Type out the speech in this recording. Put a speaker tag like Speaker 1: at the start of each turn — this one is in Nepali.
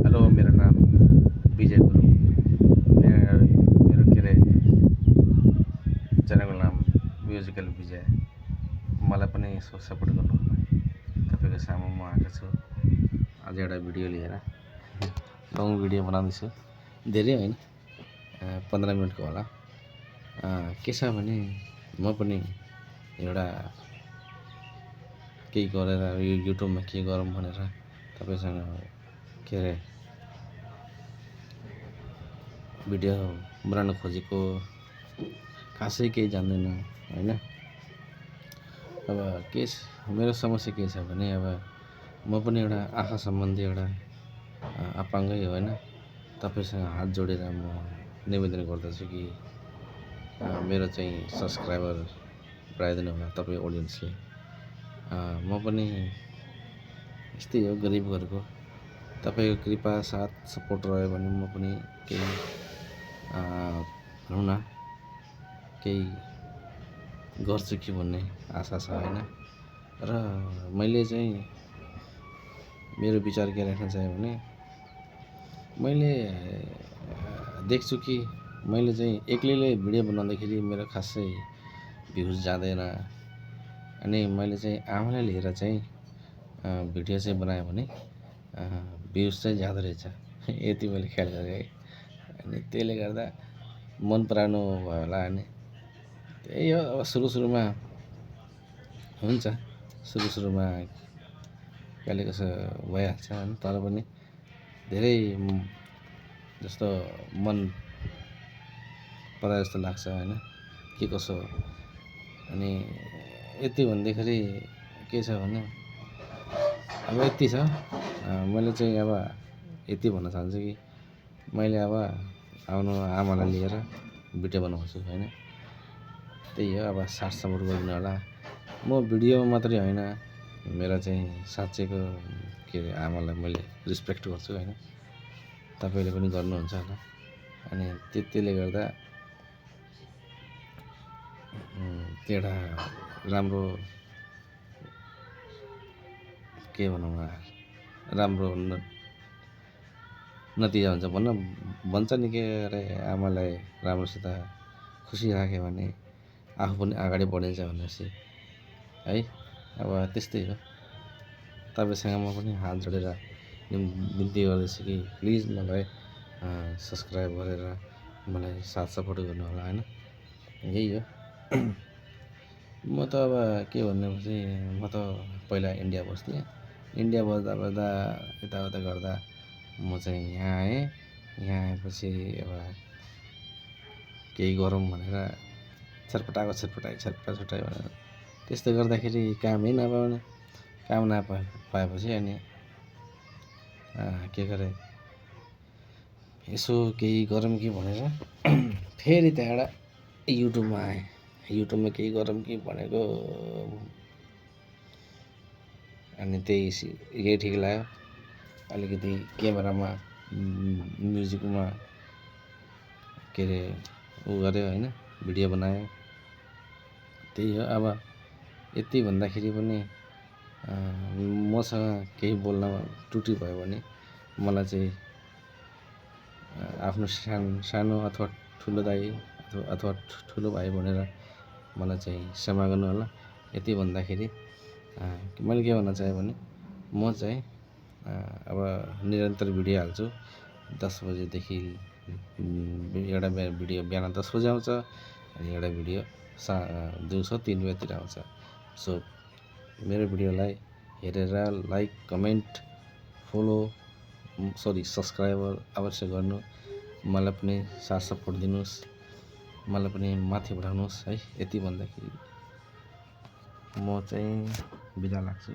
Speaker 1: हेलो, मेरो नाम विजय गुरुङ। मेरो के अरे च्यानलको नाम म्युजिकल विजय। मलाई पनि सपोर्ट गर्नु होला। तपाईँको सामु म आएको छु आज एउटा भिडियो लिएर। लङ भिडियो बनाउँदैछु, धेरै होइन, 15 मिनटको होला। के छ भने म पनि एउटा केही गरेर यो युट्युबमा के गरौँ भनेर तपाईँसँग के अरे भिडियो बनाउन खोजेको। खासै केही जान्दैन होइन। अब मेरो समस्या के छ भने अब म पनि एउटा आँखा सम्बन्धी एउटा अपाङ्गै हो होइन। तपाईँसँग हात जोडेर म निवेदन गर्दछु कि मेरो चाहिँ सब्सक्राइबर बढाइदिनु होला तपाईँ अडियन्सले। म पनि यस्तै हो, गरिब घरको। तपाईँको कृपा साथ सपोर्ट रह्यो भने म पनि केही भनौँ न केही गर्छु कि भन्ने आशा छ होइन। र मैले चाहिँ मेरो विचार के राख्न चाहेँ भने मैले देख्छु कि मैले चाहिँ एक्लैले भिडियो बनाउँदाखेरि मेरो खासै भ्युज जाँदैन। अनि मैले चाहिँ आमालाई लिएर चाहिँ भिडियो चाहिँ बनाएँ भने भ्युज चाहिँ जाँदो रहेछ। यति मैले ख्याल गरेँ है। अनि त्यसले गर्दा मन पराउनु भयो होला। अनि त्यही हो, अब सुरुमा हुन्छ, सुरुमा कहिले कसो भइहाल्छ होइन। तर पनि धेरै जस्तो मन पराए जस्तो लाग्छ होइन, के कसो। अनि यति भन्दाखेरि के छ भने अब यति छ, मैले चाहिँ अब यति भन्न चाहन्छु कि मैले अब आफ्नो आमालाई लिएर भिडियो बनाउँछु होइन। त्यही हो, अब साथ सपोर्ट गरिदिनु होला। म भिडियोमा मात्रै होइन, मेरो चाहिँ साँच्चैको के अरे आमालाई मैले रेस्पेक्ट गर्छु होइन। तपाईँले पनि गर्नुहुन्छ होला। अनि त्यसले गर्दा त्यो एउटा राम्रो के भनौँ, राम्रो नतिजा हुन्छ भन्छ नि। के अरे आमालाई राम्रोसित खुसी राख्यो भने आफू पनि अगाडि बढिन्छ भनेपछि है। अब त्यस्तै हो, तपाईँसँग म पनि हात जोडेर बिन्ती गर्दैछु कि प्लिज मलाई सब्सक्राइब गरेर मलाई साथ सपोर्ट गर्नु होला होइन। यही हो। म त अब के भन्नुपर्छ, म त पहिला इन्डिया बस्थेँ। इन्डिया बस्दा यताउता गर्दा म चाहिँ यहाँ आएँ। यहाँ आएपछि अब केही गरौँ भनेर छटपटाएँ भनेर त्यस्तो गर्दाखेरि कामै नपाएपछि अनि के गरेँ, यसो केही गरौँ कि भनेर फेरि त्यहाँबाट युट्युबमा आएँ। युट्युबमा केही गरौँ कि भनेको अनि यही ठिक लाग्यो। अलिकति क्यामेरामा म्युजिकमा के अरे गऱ्यो होइन, भिडियो बनायो। त्यही हो। अब यति भन्दाखेरि पनि मसँग केही बोल्न त्रुटि भयो भने मलाई चाहिँ आफ्नो सानो अथवा ठुलो दाइ अथवा ठुलो भाइ भनेर मलाई चाहिँ क्षमा गर्नु होला। यति भन्दाखेरि मैले के भन्न चाहेँ भने म चाहिँ अब निरन्तर भिडियो हाल्छु। 10 बजेदेखि एउटा भिडियो बिहान 10 बजे आउँछ अनि एउटा भिडियो दिउँसो 3 बजेतिर आउँछ। सो मेरो भिडियोलाई हेरेर लाइक, कमेन्ट, सब्सक्राइबर अवश्य गर्नु। मलाई पनि साथ सपोर्ट दिनुहोस्, मलाई पनि माथि बढाउनुहोस् है। यति भन्दाखेरि म चाहिँ बिदा लाग्छु।